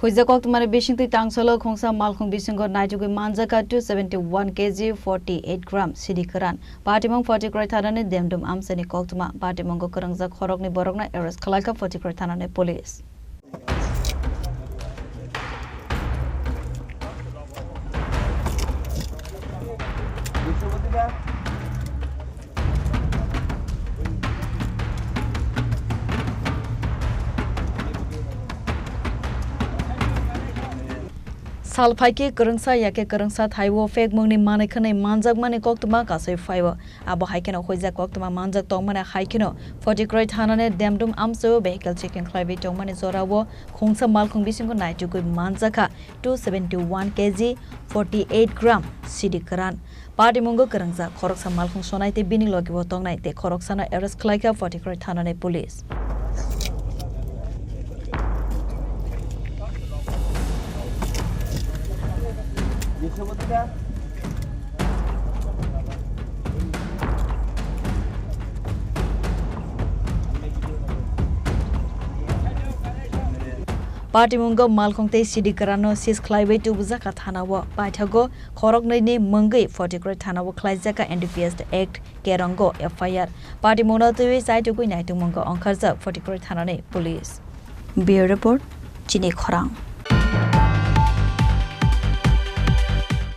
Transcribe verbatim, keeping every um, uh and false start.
Huijak koktwmani bisingtwi tangsalo khungsa malkhung bisingo naitugwi manjakha two seventy one kg forty eight gram sidi kwran. Patimung Phothikroi thanani Demdum amchaini koktwma. Patimungo kwrwngjak khoroknwi borokno arrest khwlaikha Phothikroi thanani police. Sal phaikhe kwrwngsa yakhe kwrwngsa thaibo phekmungni manwi khwnwi manjakmani koktwma kasui phaio. Abo hai kheno huijak koktwma manjak tongmani hai kheno Phothikroi thanani Demdum amchaio vehicle checking khlaiwi tongmani jorao khungsa malkhung bisingo naitugwi manjakha two seventy one kg forty eight gram sidi kwran. Patimungo kwrwngjak khoroksa malkhung sonai tei bini logibo tongnai tei khoroksano arrest khwlaikha Phothikroi thanani police. Patimungo malkhung tei sidi kwranno seize khlaiwi tubujakha thanao. Paithago khoroknwini mungwi Phothikroi thanao khlaijakha N D P S Act kerongo F I R. Patimungno twiwi chaitugwi naitugmungo ongkharjak Phothikroi thanani police. Bureau Report, Chini Khorang.